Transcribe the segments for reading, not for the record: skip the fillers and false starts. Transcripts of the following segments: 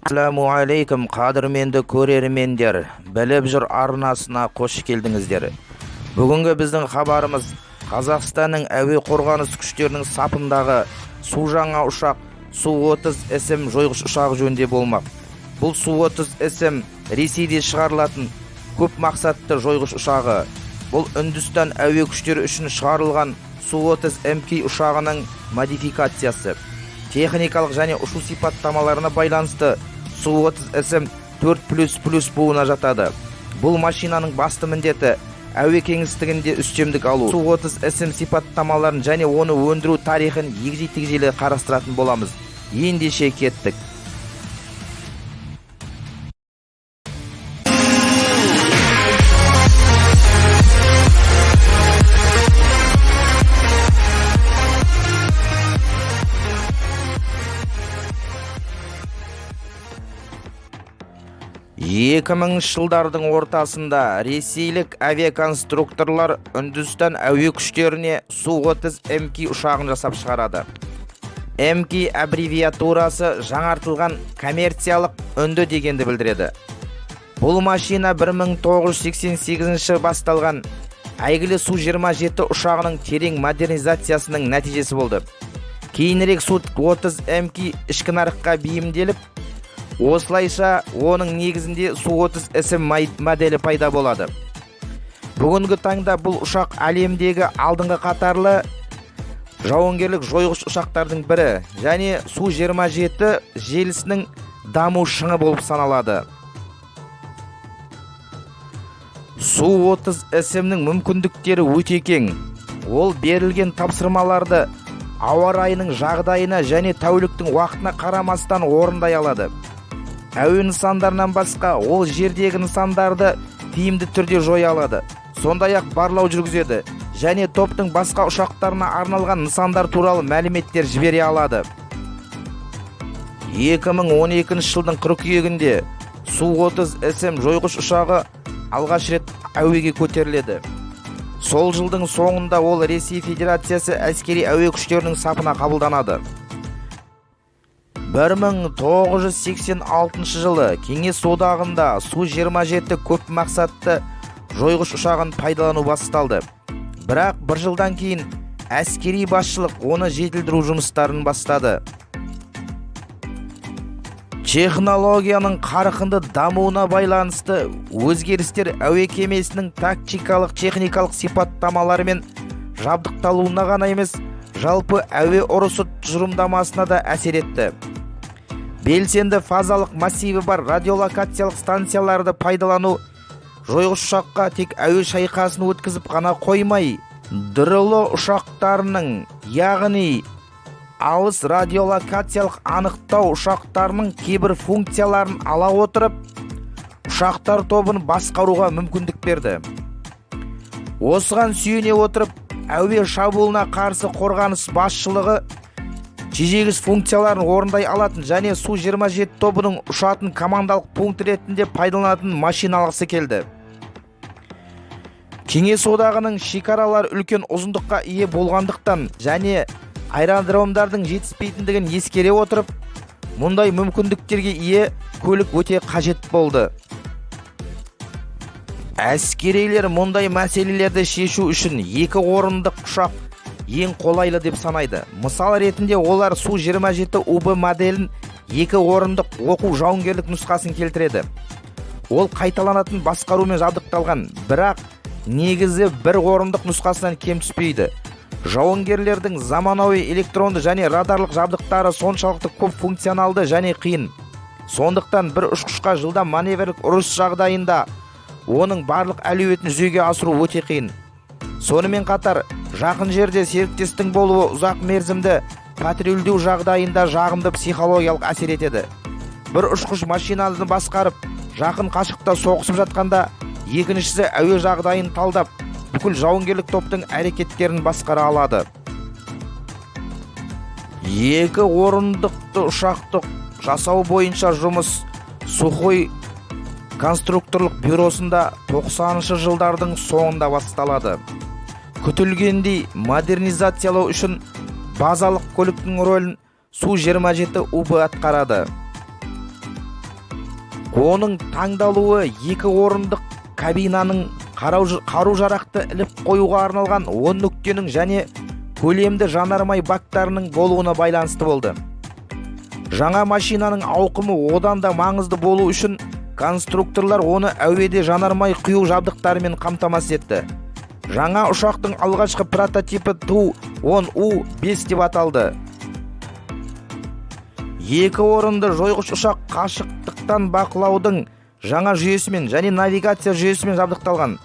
Ассалаумағалейкум, қадірменді көрермендер! Біліп жүр арнасына қош келдіңіздер. Бүгінгі біздің хабарымыз Қазақстанның әуе қорғаныс күштерінің сапындағы су жаңа ұшақ Су-30 СМ жойғыш ұшағы жөнінде болмақ. Бұл Су-30 СМ Ресейде шығарылатын көп мақсатты жойғыш ұшағы. Бұл Үндістан әуе күштері үшін шығарылған Су-30 МК ұшағының модификациясы. Техникалық және ұшу сипаттамаларына байланысты Су-30 СМ 4++ буына жатады. Бұл машинаның басты міндеті — әуе кеңістігінде үстемдік алу. Су-30 СМ сипаттамаларын және оны өндіру тарихын егжей-тегжейлі қарастыратын боламыз. Ендеше, кеттік. 2000 жылдардың ортасында ресейлік авиаконструкторлар Үндістан әуе күштеріне Су-30 МК ұшағын жасап шығарады. МК аббревиатурасы жаңартылған коммерциялық үнді дегенді білдіреді. Бұл машина 1988 басталған әйгілі Су-27 ұшағының терең модернизациясының нәтижесі болды. Кейінірек Су-30 МК ішкі нарыққа бейімделіп, осылайша оның негізінде Су-30 СМ моделі пайда болады. Бүгінгі таңда бұл ұшақ әлемдегі алдыңғы қатарлы жауынгерлік жойғыш ұшақтардың бірі және Су-27 желісінің даму шыңы болып саналады. Су-30 СМ-нің мүмкіндіктері өте кең. Ол берілген тапсырмаларды ауа райының жағдайына және тәуліктің уақытына қарамастан орындай алады. Әуе нысандарынан басқа, ол жердегі нысандарды тиімді түрде жоя алады, сондай-ақ барлау жүргізеді және топтың басқа ұшақтарына арналған нысандар туралы мәліметтер жібере алады. 2012 жылдың қыркүйегінде Су-30 СМ жойғыш ұшағы алғаш рет әуеге көтеріледі. Сол жылдың соңында ол Ресей Федерациясы әскери әуе күштерінің сапына қабылданады. 1986 жылы Кеңес Одағында Су-27 көп мақсатты жойғыш ұшағын пайдалану басталды. Бірақ бір жылдан кейін әскери басшылық оны жетілдіру жұмыстарын бастады. Технологияның қарқынды дамуына байланысты өзгерістер әуе кемесінің тактикалық, техникалық сипаттамалары мен жабдықталуына ғана емес, жалпы әуе ұрысы тұжырымдамасына да әсер етті. Белсенді фазалық массиві бар радиолокациялық станцияларды пайдалану жойғыш ұшаққа тек әуе шайқасын өткізіп қана қоймай, ДРЛО ұшақтарының, яғни алыс радиолокациялық анықтау ұшақтарының кейбір функцияларын ала отырып, ұшақтар тобын басқаруға мүмкіндік берді. Осыған сүйене отырып, әуе шабуылына қарсы қорғаныс басшылығы тежегіш функцияларын орындай алатын және Су-27 тобының ұшатын командалық пункт ретінде пайдаланатын машина алғысы келді. Кеңес Одағының шекаралары үлкен ұзындыққа ие болғандықтан және аэродромдардың жетіспейтіндігін ескере отырып, мұндай мүмкіндіктерге ие көлік өте қажет болды. Әскерилер мұндай мәселелерді шешу үшін екі орындық ұшақ ең қолайлы деп санайды. Мысал ретінде олар Су-27 УБ моделін, екі орындық оқу жауынгерлік нұсқасын келтіреді. Ол қайталанатын басқарумен жабдықталған, бірақ негізі бір орындық нұсқасынан кем түспейді. Жауынгерлердің заманауи электронды және радарлық жабдықтары соншалықты көп функционалды және қиын, сондықтан бір ұшқышқа жылдам маневрлік ұрыс жағдайында оның барлық әлеуетін жүзеге асыру өте қиын. Сонымен қатар, жақын жерде серіктестің болуы ұзақ мерзімді патрульдеу жағдайында жағымды психологиялық әсер етеді. Бір ұшқыш машинаны басқарып, жақын қашықта соғысып жатқанда, екіншісі әуе жағдайын талдап, бүкіл жауынгерлік топтың әрекеттерін басқара алады. Екі орындықты ұшақты жасау бойынша жұмыс Сухой конструкторлық бюросында 90 жылдардың соңында басталады. Күтілгендей, модернизациялау үшін базалық көліктің рөлін Су-27 УБ атқарады. Оның таңдалуы екі орындық кабинаның, қару-жарақты іліп қоюға арналған 10 нүктенің және көлемді жанармай бактарының болуына байланысты болды. Жаңа машинаның ауқымы одан да маңызды болу үшін конструкторлар оны әуеде жанармай құю жабдықтарымен қамтамасыз етті. Жаңа ұшақтың алғашқы прототипі Ту-10У 5 деп аталды. Екі орынды жойғыш ұшақ қашықтықтан бақылаудың жаңа жүйесімен және навигация жүйесімен жабдықталған.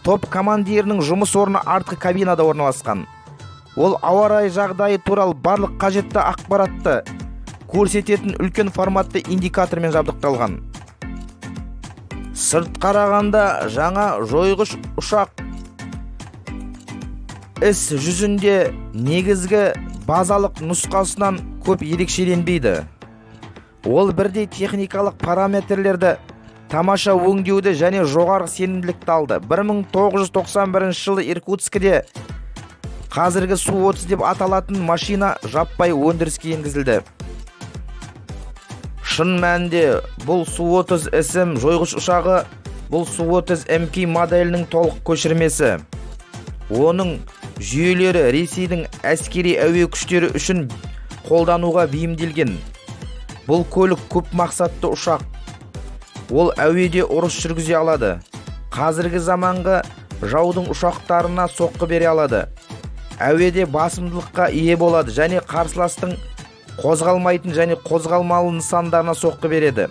Топ командирінің жұмыс орны артқы кабинада орналасқан. Ол ауа райы жағдайы туралы барлық қажетті ақпаратты көрсететін үлкен форматты индикатормен жабдықталған. Сырт қарағанда жаңа жойғыш ұшақ іс жүзінде негізгі базалық нұсқасынан көп ерекшеленбейді. Ол бірдей техникалық параметрлерді, тамаша өңдеуді және жоғары сенімділікті алды. 1991 жылы Иркутскіде қазіргі Су-30 деп аталатын машина жаппай өндіріске енгізілді. Шын мәнінде бұл Су-30 СМ жойғыш ұшағы, бұл Су-30 МК моделінің толық көшірмесі. Оның жүйелері Ресейдің әскери әуе күштері үшін қолдануға бейімделген. Бұл көлік көп мақсатты ұшақ. Ол әуеде ұрыс жүргізе алады, қазіргі заманғы жаудың ұшақтарына соққы бере алады, әуеде басымдылыққа ие болады және қарсыластың қозғалмайтын және қозғалмалы нысандарына соққы береді.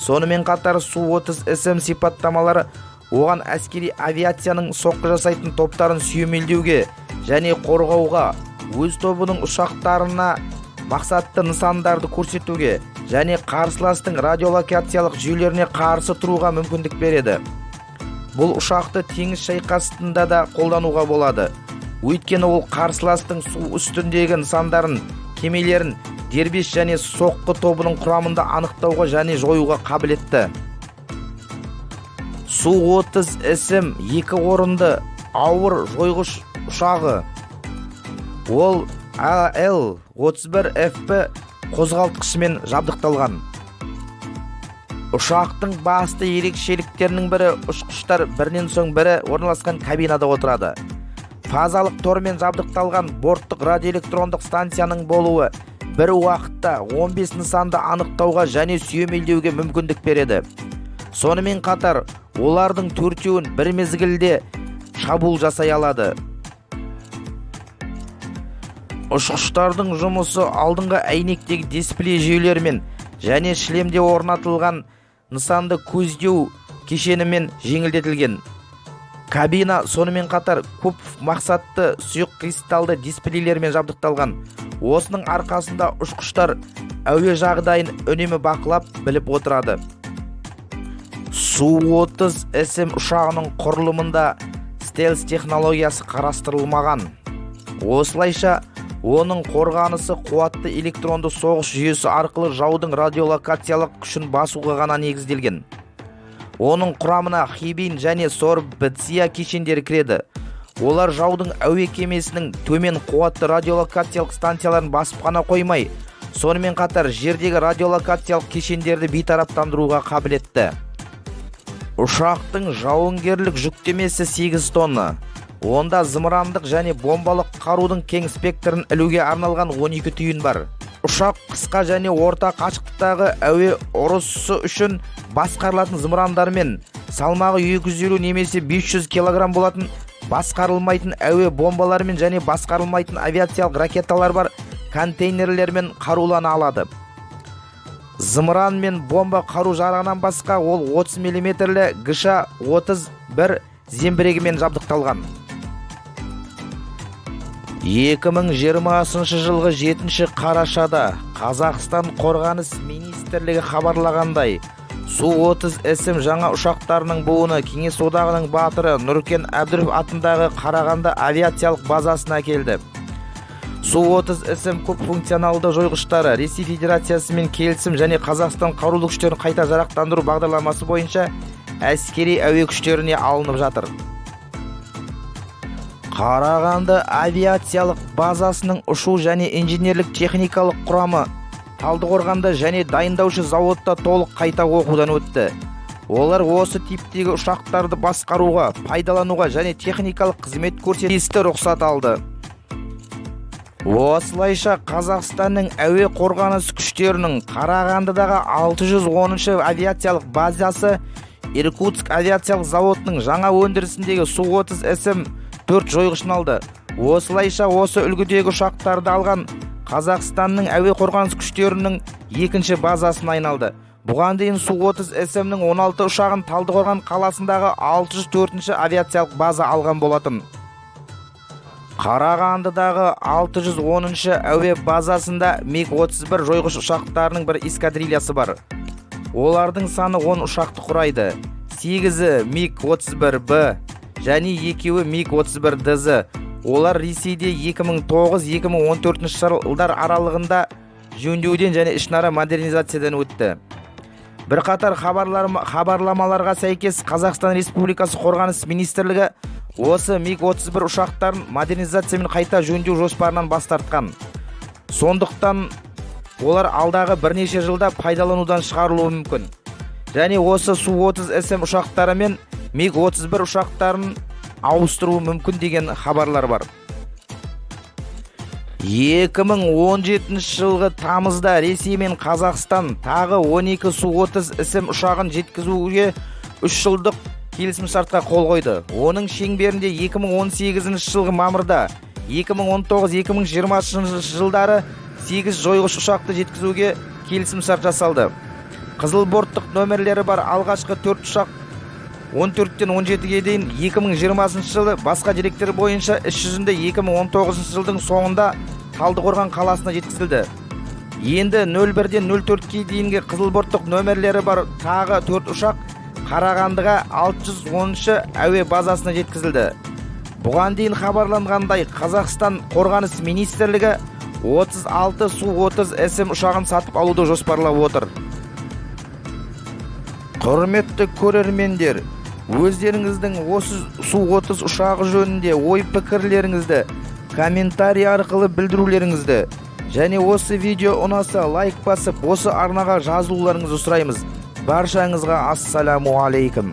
Сонымен қатар Су-30 СМ сипаттамалары оған әскери авиацияның соққы жасайтын топтарын сүйемелдеуге және қорғауға, өз тобының ұшақтарына мақсатты нысандарды көрсетуге және қарсыластың радиолокациялық жүйелеріне қарсы тұруға мүмкіндік береді. Бұл ұшақты теңіз шайқасында да қолдануға болады, өйткені ол қарсыластың су үстіндегі нысандарын, кемелерін дербес және соққы тобының құрамында анықтауға және жоюға қабілетті. Су-30 СМ екі орынды ауыр жойғыш ұшағы. Ол АЛ-31 ФП қозғалтқышымен жабдықталған. Ұшақтың басты ерекшеліктерінің бірі – ұшқыштар бірінен соң бірі орналасқан кабинада отырады. Фазалық тормен жабдықталған борттық радиоэлектрондық станцияның болуы бір уақытта 15 нысанды анықтауға және сүйемелдеуге мүмкіндік береді. Сонымен қатар олардың төртеуін бір мезгілде шабуыл жасай алады. Ұшқыштардың жұмысы алдыңғы әйнектегі дисплей жүйелерімен және шлемде орнатылған нысанды көздеу кешенімен жеңілдетілген. Кабина сонымен қатар көп мақсатты сұйық кристалды дисплейлермен жабдықталған. Осының арқасында ұшқыштар әуе жағдайын үнемі бақылап, біліп отырады. Су-30 СМ ұшағының құрылымында стелс технологиясы қарастырылмаған. Осылайша, оның қорғанысы қуатты электронды соғыс жүйесі арқылы жаудың радиолокациялық күшін басуға ғана негізделген. Оның құрамына Хибин және Сорбция кешендері кіреді. Олар жаудың әуе кемесінің төмен қуатты радиолокациялық станцияларын басып қана қоймай, сонымен қатар жердегі радиолокациялық кешендерді бейтараптандыруға қабілетті. Ұшақтың жауынгерлік жүктемесі 8 тонна. Онда зымырандық және бомбалық қарудың кең спектрін ілуге арналған 12 түйін бар. Ұшақ қысқа және орта қашықтықтағы әуе ұрысы үшін басқарылатын зымырандармен, салмағы 250 немесе 500 килограмм болатын басқарылмайтын әуе бомбаларымен және басқарылмайтын авиациялық ракеталар бар контейнерлермен қарулана алады. Зымыран мен бомба қару жарағынан басқа ол 30 миллиметрлі ГШ 31 зеңбірегімен жабдықталған. 2020 жылғы 7 қарашада Қазақстан Қорғаныс министрлігі хабарлағандай, Су-30 СМ жаңа ұшақтарының буыны Кеңес Одағының батыры Нұркен Әбдіров атындағы Қарағанды авиациялық базасына келді. Су-30 СМ көп функционалды жойғыштары Ресей Федерациясымен келісім және Қазақстан қарулы күштерін қайта жарақтандыру бағдарламасы бойынша әскери әуе күштеріне алынып жатыр. Қарағанды авиациялық базасының ұшу және инженерлік техникалық құрамы Талдықорғанда және дайындаушы зауытта толық қайта оқудан өтті. Олар осы типтегі ұшақтарды басқаруға, пайдалануға және техникалық қызмет көрсетуге рұқсат алды. Осылайша, Қазақстанның әуе қорғаныс күштерінің Қарағандыдағы 610 авиациялық базасы Иркутск авиациялық зауытының жаңа өндірісіндегі Су-30 СМ 4 жойғышын алды. Осылайша, осы үлгідегі ұшақтарды алған Қазақстанның әуе қорғаныс күштерінің екінші базасына айналды. Бұған дейін Су-30 СМ-нің 16 ұшағын Талдықорған қаласындағы 604 авиациялық база алған болатын. Қарағандыдағы 610 әуе базасында МиГ-31 жойғыш ұшақтарының бір эскадрильясы бар. Олардың саны 10 ұшақты құрайды: 8-і МиГ-31Б және екеуі МиГ-31ДЗ. Олар Ресейде 2009-2014 жылдар аралығында жөндеуден және ішінара модернизациядан өтті. Бірқатар хабарламаларға сәйкес, Қазақстан Республикасы Қорғаныс министрлігі осы МиГ-31 ұшақтарын модернизация мен қайта жөндеу жоспарынан бас тартқан. Сондықтан олар алдағы бірнеше жылда пайдаланудан шығарылуы мүмкін және осы Су-30 СМ ұшақтары мен МиГ-31 ұшақтарын ауыстыруы мүмкін деген хабарлар бар. 2017 жылғы тамызда Ресей мен Қазақстан тағы 12 Су-30 СМ ұшағын жеткізуге 3 жылдық келісімшартқа қол қойды. Оның шеңберінде 2018 жылғы мамырда 2019-2020 жылдары 8 жойғыш ұшақты жеткізуге келісімшарт жасалды. Қызыл борттық нөмірлері бар алғашқы 4 ұшақ 14-тен 17-ге дейін 2020 жылы, басқа деректер бойынша іс жүзінде 2019 жылдың соңында Талдықорған қаласына жеткізілді. Енді 01-ден 04-ке дейінгі қызыл борттық нөмірлері бар тағы 4 ұшақ Қарағандыға 610 әуе базасына жеткізілді. Бұған дейін хабарланғандай, Қазақстан Қорғаныс министрлігі 36 Су-30 СМ ұшағын сатып алуды жоспарлап отыр. Құрметті көрермендер, өздеріңіздің осы Су-30 ұшағы жөнінде ой пікірлеріңізді комментарий арқылы білдірулеріңізді және осы видео ұнаса, лайк басып, осы арнаға жазылуларыңызды сұраймыз. Баршаңызға ассаламу алейкум!